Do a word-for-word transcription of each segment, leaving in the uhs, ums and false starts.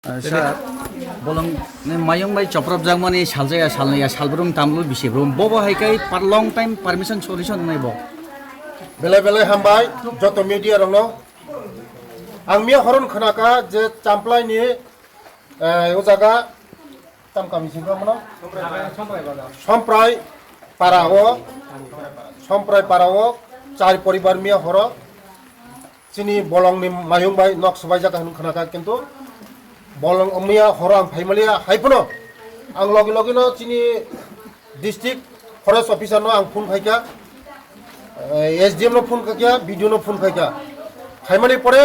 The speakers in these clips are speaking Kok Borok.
Sir, bolong ni mayung bai choprop jakmani saljaya salnaya salbrum tamlwi bisibrum bobo hai kai par long time permission solution nai bo. Belai belai hambai joto media rokno. Ang miya horon khnaka je Champlai ni, eh, o jaga tam kami singkha mano? Somprai para o, Somprai para o char poribar miya horo chini bolongni mayung bai nok swbaijak hinwi khnakha, kintu bolong miya horo ang phaimaliya, hai phano ang logi logi no chini district forest officer no ang phone khaikha, eh, S D M no phone khaikha, B D O no phone khaikha, khaimani pore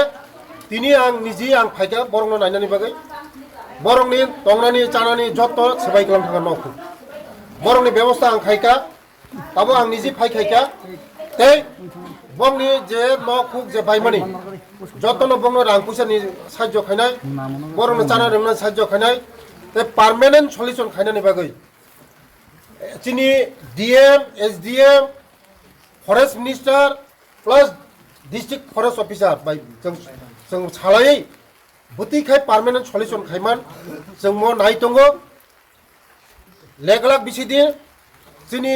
tini ang niji ang phaikha borok no nainani bagwi, borok ni tongnani chanani jotto swbai kwlang thangkha nok, borok ni bebosta ang khaikha. Tabo ang niji phai khaikha, tei bongni je nok huk je baimani, jotono bongno rang puisa ni sajjo khainai, borokno chana rwngna sajjo khainai, tei permanent solution khainani bagwi chini D M, S D M, Forest Minister plus District Forest Officer bai chwng, chwng salaiwi bwtwi khai permanent solution khaiman chwng mo nai tongo. Leglak bisi di chini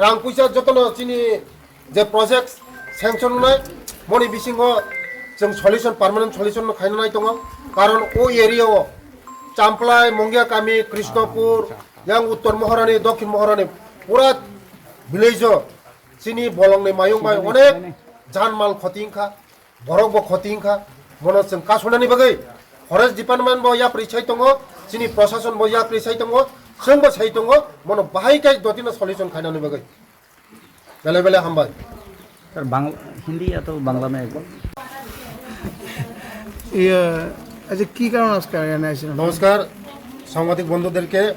rang puisa jotono chini je project sanction wngnai, moni bisingo chwng solution, permanent solution no khaina nai tongo. Karon o area o Champlai, Mongia Kami, Krishnapur, yang Uttor Moharani, Dokhin Moharani, pura village o chini bolongni mayung bai onek janmal khoti wngkha. Borok bo khoti wngkha, mono chwng kasunani bagwi forest department bo yapri sai tongo, chini prosason bo yapri sai tongo, chwng bo sai tongo, mono bahai kai dotino solution khainani bagwi. Belai belai hambai. Sir, Bang-, Hindi ya to Bangla mein ek bar. ইয়ে, আচ্ছা, কি কারণ আজকে এখানে এসেছেন? নমস্কার সাংবাদিক বন্ধুদেরকে।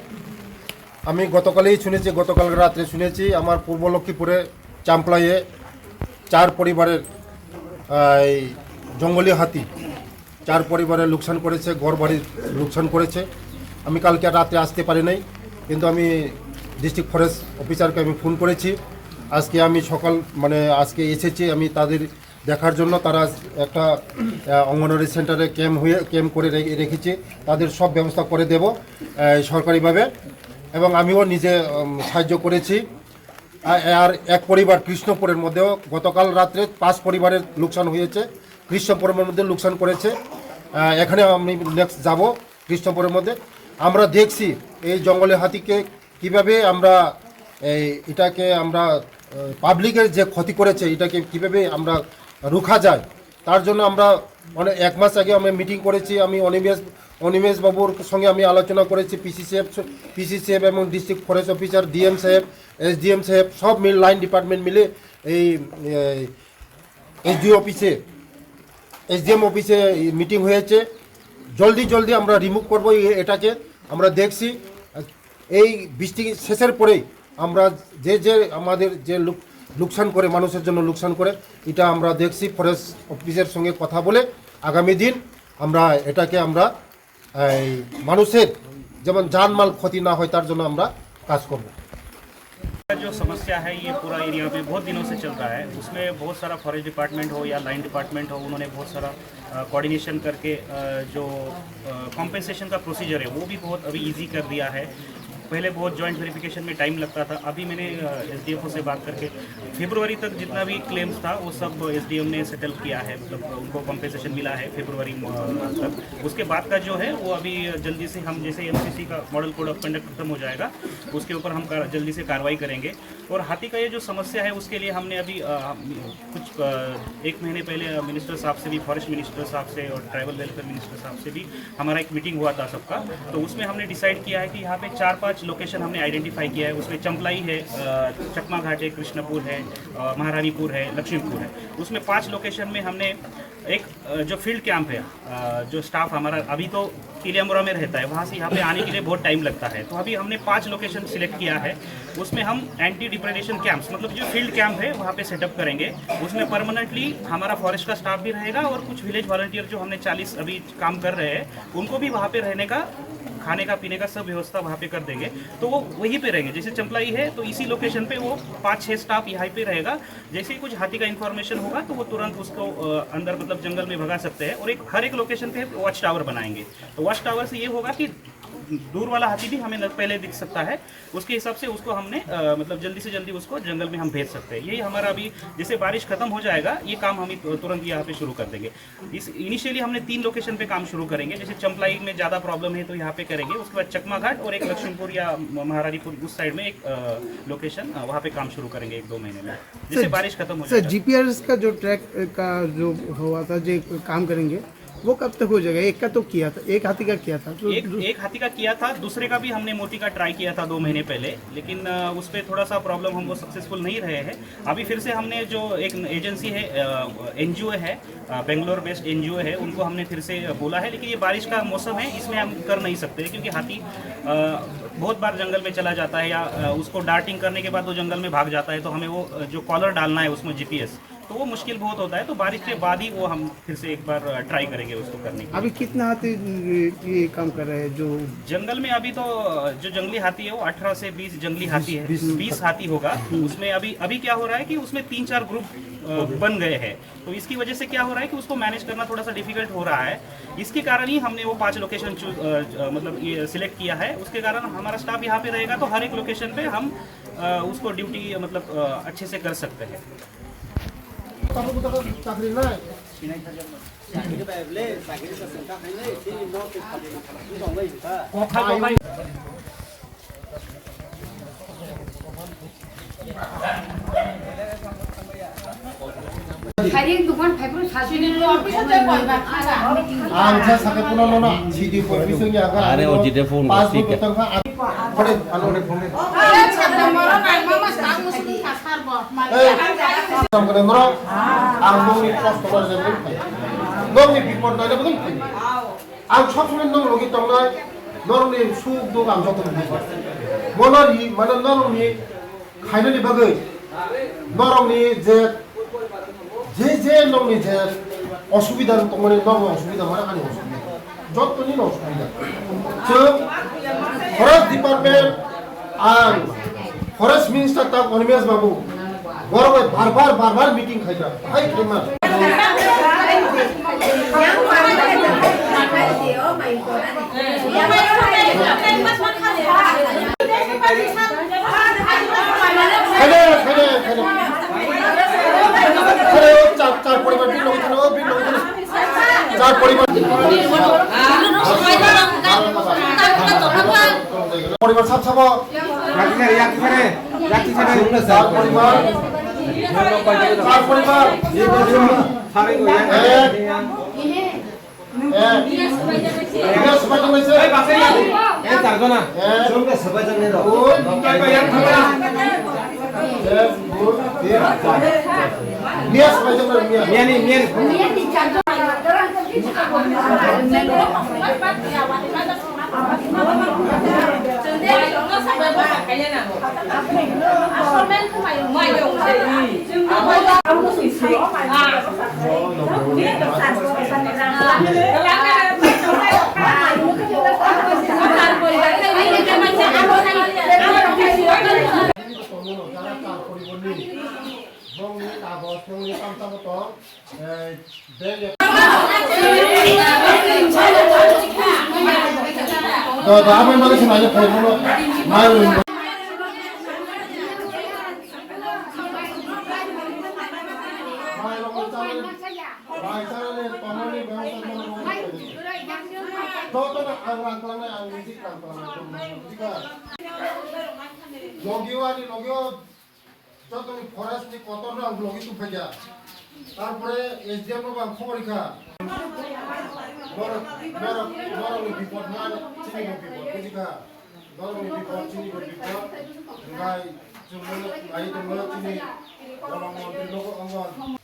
আমি গতকালই শুনেছি, গতকাল রাত্রে শুনেছি আমার পূর্ব লক্ষ্মীপুরে চাম্পলাইয়ে চার পরিবারের, আহ, এই জঙ্গলি হাতি চার পরিবারের লোকসান করেছে, ঘর বাড়ি লোকসান করেছে। আমি কালকে রাত্রে আসতে পারি নাই, কিন্তু আমি ডিস্ট্রিক্ট ফরেস্ট অফিসারকে আমি ফোন করেছি। আজকে আমি সকাল, মানে, আজকে এসেছি আমি তাদের দেখার জন্য। তারা একটা, আহ, অঙ্গনওয়াড়ি সেন্টারে ক্যাম্প হয়ে, ক্যাম্প করে রে-, রেখেছে। তাদের সব ব্যবস্থা করে দেব, আহ, সরকারিভাবে। এবং আমিও নিজে, উম, সাহায্য করেছি। আ-, আর এক পরিবার কৃষ্ণপুরের মধ্যেও গতকাল রাত্রে পাঁচ পরিবারের লোকসান হয়েছে, কৃষ্ণপুরের মধ্যে লোকসান করেছে। আহ, এখানে আমি নেক্সট যাব কৃষ্ণপুরের মধ্যে। আমরা দেখছি এই জঙ্গলি হাতিকে কিভাবে আমরা, এই, এটাকে আমরা, আহ, পাবলিকের যে ক্ষতি করেছে, এটাকে কিভাবে আমরা রুখা যায়, তার জন্য আমরা অনেক, এক মাস আগে আমরা মিটিং করেছি। আমি অনিমেষ, অনিমেষ বাবুর সঙ্গে আমি আলোচনা করেছি, পিসি সাহেব, পিসি সাহেব এবং ডিস্ট্রিক্ট ফরেস্ট অফিসার, ডিএম সাহেব, এসডিএম সাহেব, সব মিল, লাইন ডিপার্টমেন্ট মিলে এই, এই এসডিও অফিসে, এসডিএম অফিসে মিটিং হয়েছে। জলদি জলদি আমরা রিমুভ করবো এ-, এটাকে। আমরা দেখছি এই বৃষ্টি শেষের পরেই আমরা যে যে আমাদের যে লোক-, লোকসান করে, মানুষের জন্য লোকসান করে, এটা আমরা দেখছি। ফরেস্ট অফিসের সঙ্গে কথা বলে আগামী দিন আমরা এটাকে আমরা এই মানুষের যেমন জানমাল ক্ষতি না হয়, তার জন্য আমরা কাজ করব। जो समस्या है, ये पूरा एरिया में बहुत दिनों से चल रहा है। उसमें बहुत सारा फॉरेस्ट डिपार्टमेंट हो या लाइन डिपार्टमेंट हो, उन्होंने बहुत सारा कोऑर्डिनेशन करके, अ, जो कॉम्पेंसेशन का प्रोसीजर है, वो भी बहुत अभी इजी कर दिया है। पहले बहुत जॉइंट वेरिफिकेशन में टाइम लगता था। अभी मैंने एसडीएफओ से बात करके फरवरी तक जितना भी क्लेम्स था, वो सब एसडीएम ने सेटल किया है, मतलब उनको कॉम्पेंसेशन मिला है फरवरी, अ, तक। उसके बाद का जो है, वो अभी जल्दी से हम, जैसे एमसीसी का मॉडल कोड ऑफ कंडक्ट खत्म हो जाएगा, उसके ऊपर हम कार-, जल्दी से कार्रवाई करेंगे। और हाथी का ये जो समस्या है, उसके लिए हमने अभी, अ, हम, कुछ, अ, एक महीने पहले मिनिस्टर साहब से भी, फॉरेस्ट मिनिस्टर साहब से और ट्राइबल वेलफेयर मिनिस्टर साहब से भी हमारा एक मीटिंग हुआ था सबका। तो उसमें हमने डिसाइड किया है कि यहाँ पे चार पांच लोकेशन हमने आइडेंटिफाई किया है। उसमें चंपलाई है, अ, चकमा घाट है, कृष्णपुर है, अ, महारानीपुर है, लक्ष्मीपुर है। उसमें पांच लोकेशन में हमने एक, अ, जो फील्ड कैंप है, अ, जो स्टाफ हमारा अभी तो तिलियामुरा में रहता है, वहाँ से यहाँ पे आने के लिए बहुत टाइम लगता है। तो अभी हमने पांच लोकेशन सिलेक्ट किया है। उसमें हम एंटी डिप्रेडेशन कैंप्स, मतलब जो फील्ड कैंप है, वहाँ पे सेटअप करेंगे। उसमें परमानेंटली हमारा फॉरेस्ट का स्टाफ भी रहेगा और कुछ विलेज वॉलंटियर जो हमने चालीस अभी काम कर रहे हैं, उनको भी वहाँ पे रहने का खाने का, पीने का सब व्यवस्था वहाँ पे कर देंगे। तो वो वहीं पे रहेंगे, जैसे चंपलाई है तो इसी लोकेशन पे वो पाँच छः स्टाफ यहाँ पे रहेगा। जैसे ही कुछ हाथी का इन्फॉर्मेशन होगा तो वो तुरंत उसको अंदर, मतलब, जंगल में भगा सकते हैं। और एक, हर एक लोकेशन पे वॉच टावर बनाएंगे। तो वॉच टावर से ये होगा कि दूर वाला हाथी भी हमें पहले दिख सकता है, उसके हिसाब से उसको हमने मतलब जल्दी से जल्दी उसको जंगल में हम भेज सकते हैं। यही हमारा अभी, जैसे बारिश खत्म हो जाएगा, ये काम हम तुरंत यहाँ पे शुरू कर देंगे। इस इनिशियली हमने तीन लोकेशन पे काम शुरू करेंगे। जैसे चंपलाई में ज़्यादा प्रॉब्लम है तो यहाँ पे करेंगे, उसके बाद चकमा घाट और एक लक्ष्मीपुर या महारानीपुर उस साइड में एक लोकेशन, वहाँ पे काम शुरू करेंगे एक दो महीने में, जैसे बारिश खत्म हो जाएगा। जीपीएस का जो ट्रैक का जो हुआ था, जो काम करेंगे, वो कब तक हो जाएगा? एक का तो किया था, एक हाथी का किया था, तो एक, एक हाथी का किया था, दूसरे का भी हमने मोती का ट्राई किया था दो महीने पहले, लेकिन उस पर थोड़ा सा प्रॉब्लम, हम वो सक्सेसफुल नहीं रहे हैं। अभी फिर से हमने जो एक एजेंसी है, एनजीओ है, बेंगलोर बेस्ड एनजीओ है, उनको हमने फिर से बोला है, लेकिन ये बारिश का मौसम है, इसमें हम कर नहीं सकते, क्योंकि हाथी बहुत बार जंगल में चला जाता है या उसको डार्टिंग करने के बाद वो जंगल में भाग जाता है, तो हमें वो जो कॉलर डालना है उसमें जीपीएस, तो वो मुश्किल बहुत होता है। तो बारिश के बाद ही वो हम फिर से एक बार ट्राई करेंगे उसको करने के लिए। अभी कितना हाथी ये काम कर रहे हैं जो जंगल में? अभी तो जो जंगली हाथी है वो अठारह से बीस जंगली हाथी है, बीस हाथी होगा। उसमें अभी, अभी क्या हो रहा है कि उसमें तीन चार ग्रुप बन गए हैं, तो इसकी वजह से क्या हो रहा है कि उसको मैनेज करना थोड़ा सा डिफिकल्ट हो रहा है। इसके कारण ही हमने वो पांच लोकेशन चूज, मतलब, ये सिलेक्ट किया है। उसके कारण हमारा स्टाफ यहाँ पे रहेगा, तो हर एक लोकेशन पे हम उसको ड्यूटी, मतलब, अच्छे से कर सकते हैं। Ang sa sakhe puno no na, C D office ni aga. Are o jide phone ko, thik hai. Phone, phone, phone. Tam kene moro, ang nongni customer level phai. Nongni bipod naina bagwi phai. Ang sob somoi nong logi tongnai, norokni suk duk ang joto nugwi. Bono ri, mane norokni khainani bagwi, norokni je, je, je nongni je osubida tongmani, nongni osubida mane ani osubida. Jottoni no osubida. Chwng forest department, ang forest minister ta Animesh Babu, borok bai bar bar, bar bar meeting khaijak. Hai khaima. Khede, khede, khede. Khede, char, char poribar bin logi thano, bin logi thano. Char poribar. Poribar sab sabo. Yakti sare, yakti sare, yakti sare. Char poribar. Char poribar. Ek. Eh, eh, sabai tong lai se. Eh, charjona. Eh, sabai tong lai rok. Eh, miya sabai tong lai, miya. Miya ni, miya ni. Bongni kagoj, bongni tamsa botol, eh, bag. Do, do, abo mane se mane phai bono. Mai rok. Mai rok ni channel. Mai channel ni tomoni bang tomoni. Joto no ang rang klangnai, ang music rang klangnai. Buji kha? Logio ani logio. Jotoni forest ni kotor no ang logi tong phaikha. Tarpore S D M no bo ang khobor rikha. Borok, borok, borok ni bipod man, chini bo bipod, buji kha? Borok ni bipod, chini bo bipod. Hinkhai chwng no nai tongno chini borok montri no bo ongkha.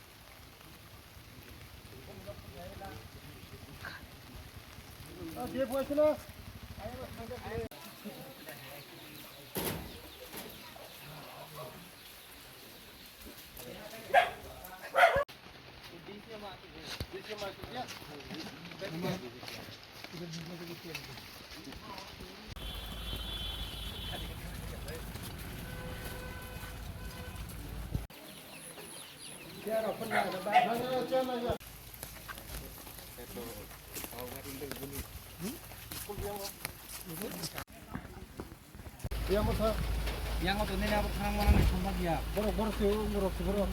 Yang o tongwi abo thang mano ni sumba dia. Borok, borok se, borok se, borok.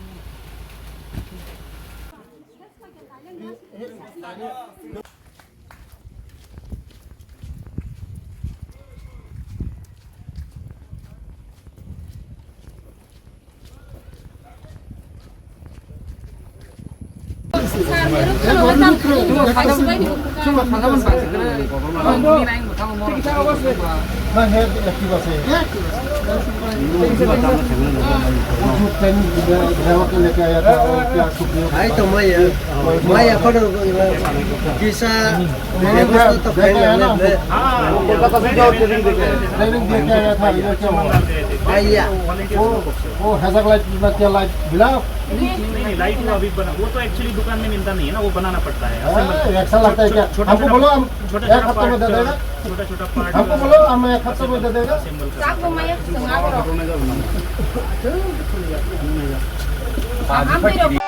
Hai to maya, maya kono kisa व्यवस्था तो फैन है ना। हाँ, वो कोलकाता से जाओ, ट्रेनिंग देके आया था, इधर क्या हुआ? आइया। वो, वो हैजा लाइट ना क्या लाइट मिला? नहीं, नहीं, लाइट वो अभी बना, वो तो एक्चुअली दुकान में मिलता नहीं है ना, वो बनाना पड़ता है। हाँ, असेंबल। एक साल लगता है क्या? छोटा, हमको छोटा, बोलो, हम छोटा, एक हफ्ते में दे देगा। छोटा, छोटा पार्ट हमको बोलो, हम एक हफ्ते में दे देगा। असेंबल करना पड़ता है।